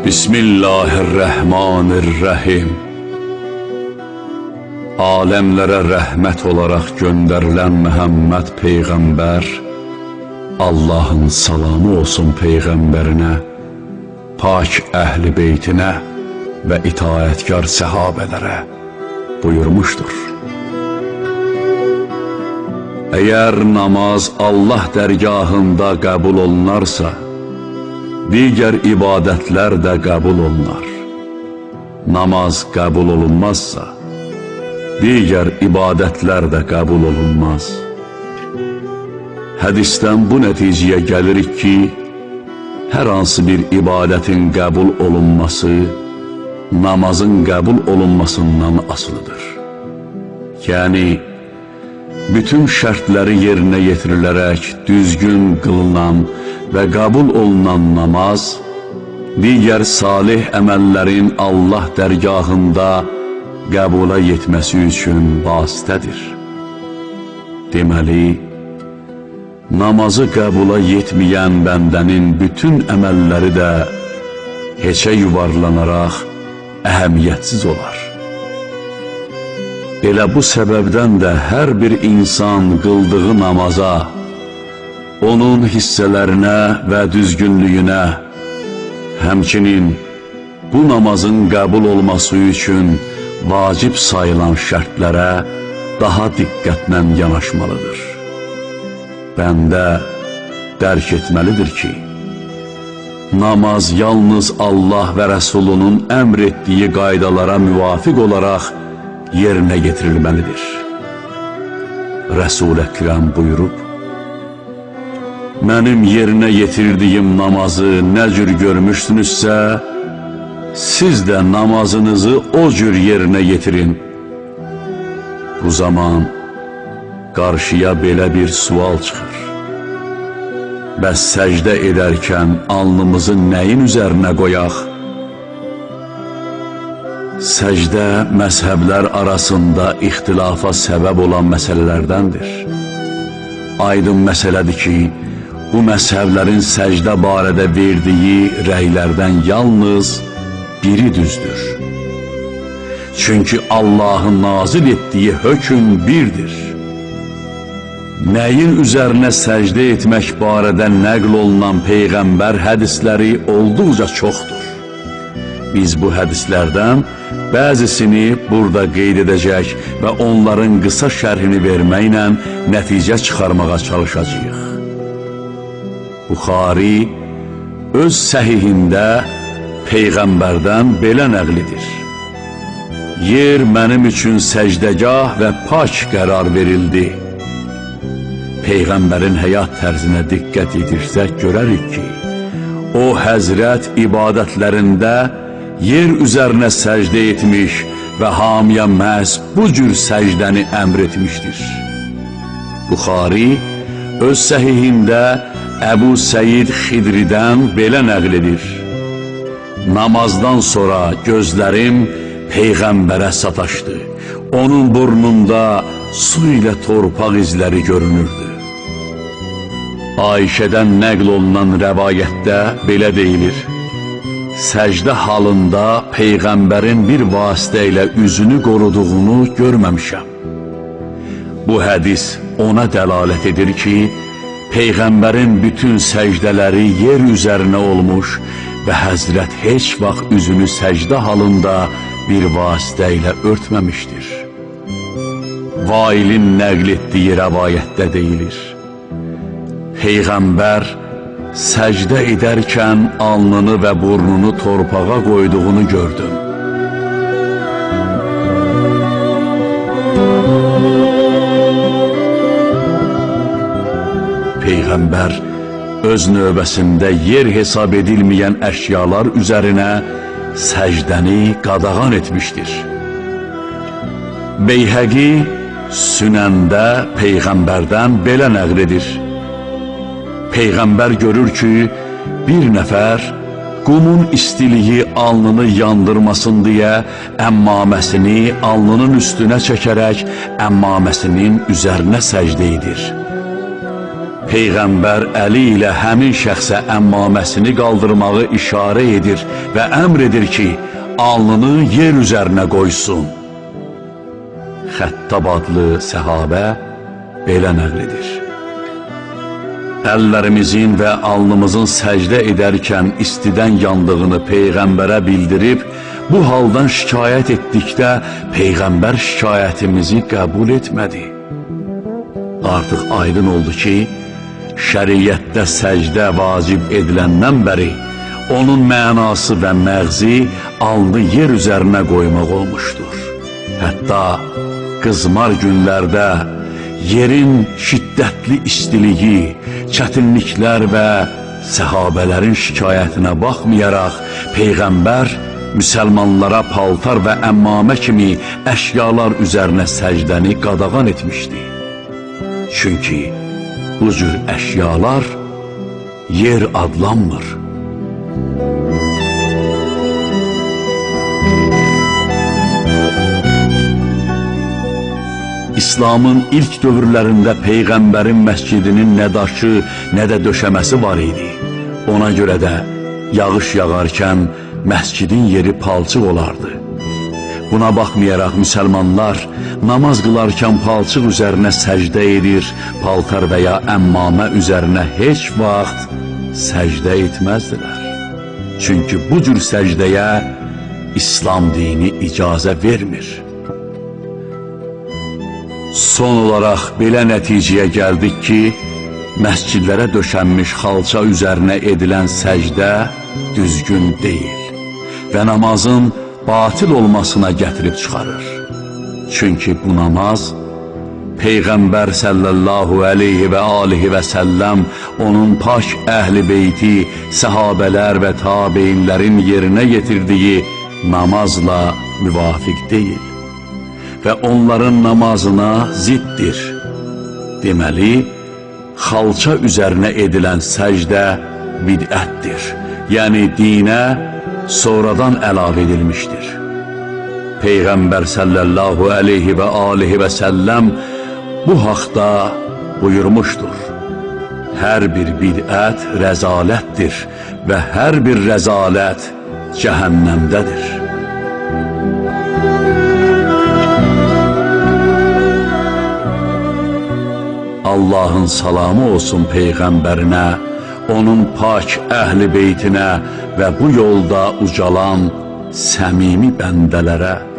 Bismillahirrahmanirrahim. Aləmlərə rəhmət olaraq göndərilən Məhəmməd Peyğəmbər, Allahın salamı olsun Peyğəmbərinə, pak əhl-i beytinə və itaətkar səhabələrə buyurmuşdur. Əgər namaz Allah dərgahında qəbul olunarsa, digər ibadətlər də qəbul olunar. Namaz qəbul olunmazsa, digər ibadətlər də qəbul olunmaz. Hədisdən bu nəticəyə gəlirik ki, hər hansı bir ibadətin qəbul olunması, namazın qəbul olunmasından asılıdır. Yəni, bütün şərtləri yerinə yetirilərək düzgün qılınan və qəbul olunan namaz, digər salih əməllərin Allah dərgahında qəbula yetməsi üçün vasitədir. Deməli, namazı qəbula yetməyən bəndənin bütün əməlləri də heçə yuvarlanaraq əhəmiyyətsiz olar. Elə bu səbəbdən də hər bir insan qıldığı namaza, onun hissələrinə və düzgünlüyünə, həmçinin bu namazın qəbul olması üçün vacib sayılan şərtlərə daha diqqətlə yanaşmalıdır. Bəndə dərk etməlidir ki, namaz yalnız Allah və Rəsulunun əmr etdiyi qaydalara müvafiq olaraq yerinə getirilməlidir. Rəsul-i Əkrəm buyurub, mənim yerinə yetirdiyim namazı nə cür görmüşsünüzsə, siz də namazınızı o cür yerinə yetirin. Bu zaman qarşıya belə bir sual çıxır. Bəs səcdə edərkən alnımızı nəyin üzərinə qoyaq? Səcdə məzhəblər arasında ixtilafa səbəb olan məsələlərdəndir. Aydın məsələdir ki, bu məzhəblərin səcdə barədə verdiyi rəylərdən yalnız biri düzdür. Çünki Allahın nazil etdiyi hökm birdir. Nəyin üzərinə səcdə etmək barədə nəql olunan Peyğəmbər hədisləri olduqca çoxdur. Biz bu hədislərdən bəzisini burada qeyd edəcək və onların qısa şərhini verməklə nəticə çıxarmağa çalışacağıq. Buxari öz səhihində Peyğəmbərdən belə nəql edir. Yer mənim üçün səcdəgah və pak qərar verildi. Peyğəmbərin həyat tərzinə diqqət yetirsək görərik ki, o həzrət ibadətlərində yer üzərinə səcdə etmiş və hamıya məhz bu cür səcdəni əmr etmişdir. Buxari öz səhihində Əbu Səid Xidridən belə nəql edir. Namazdan sonra gözlərim Peyğəmbərə sataşdı. Onun burnunda su ilə torpaq izləri görünürdü. Ayşədən nəql olunan rəvayətdə belə deyilir. Səcdə halında Peyğəmbərin bir vasitə ilə üzünü qoruduğunu görməmişəm. Bu hədis ona dəlalət edir ki, Peyğəmbərin bütün səcdələri yer üzərinə olmuş və Həzrət heç vaxt üzünü səcdə halında bir vasitə ilə örtməmişdir. Vailin nəql etdiyi rəvayətdə deyilir. Peyğəmbər səcdə edərkən alnını və burnunu torpağa qoyduğunu gördüm. Peyğəmbər öz növbəsində yer hesab edilməyən əşyalar üzərinə səcdəni qadağan etmişdir. Beyhəqi Sünəndə Peyğəmbərdən belə nəql edir. Peyğəmbər görür ki, bir nəfər qumun istiliyi alnını yandırmasın deyə əmmaməsini alnının üstünə çəkərək əmmaməsinin üzərinə səcdə edir. Peyğəmbər əli ilə həmin şəxsə əmmaməsini qaldırmağı işarə edir və əmr edir ki, alnını yer üzərinə qoysun. Xəttab adlı səhabə belə nəql edir. Əllərimizin və alnımızın səcdə edərkən istidən yandığını Peyğəmbərə bildirib, bu haldan şikayət etdikdə Peyğəmbər şikayətimizi qəbul etmədi. Artıq aydın oldu ki, şəriətdə səcdə vacib ediləndən bəri onun mənası və məğzi alnı yer üzərinə qoymaq olmuşdur. Hətta qızmar günlərdə yerin şiddətli istiliyi, çətinliklər və səhabələrin şikayətinə baxmayaraq Peyğəmbər müsəlmanlara paltar və əmmamə kimi əşyalar üzərinə səcdəni qadağan etmişdi. Çünki bu cür əşyalar yer adlanmır. İslamın ilk dövrlərində Peyğəmbərin məscidinin nə daşı, nə də döşəməsi var idi. Ona görə də yağış yağarkən məscidin yeri palçıq olardı. Buna baxmayaraq müsəlmanlar namaz qılarkən palçıq üzərinə səcdə edir, paltar və ya əmmamə üzərinə heç vaxt səcdə etməzdilər. Çünki bu cür səcdəyə İslam dini icazə vermir. Son olaraq belə nəticəyə gəldik ki, məscidlərə döşənmiş xalça üzərinə edilən səcdə düzgün deyil və namazın batil olmasına gətirib çıxarır. Çünki bu namaz Peyğəmbər sallallahu əleyhi və alihi və səlləm, onun pak əhli beyti, səhabələr və tabeinlərin yerinə yetirdiyi namazla müvafiq deyil və onların namazına ziddir. Deməli, xalça üzərinə edilən səcdə bidətdir, yəni dinə sonradan əlavə edilmişdir. Peyğəmbər sallallahu əleyhi və alihi və səlləm bu haqda buyurmuşdur. Hər bir bidət rəzalətdir və hər bir rəzalət cəhənnəmdədir. Allahın salamı olsun Peyğəmbərinə, onun pak əhli beytinə və bu yolda ucalan səmimi bəndələrə.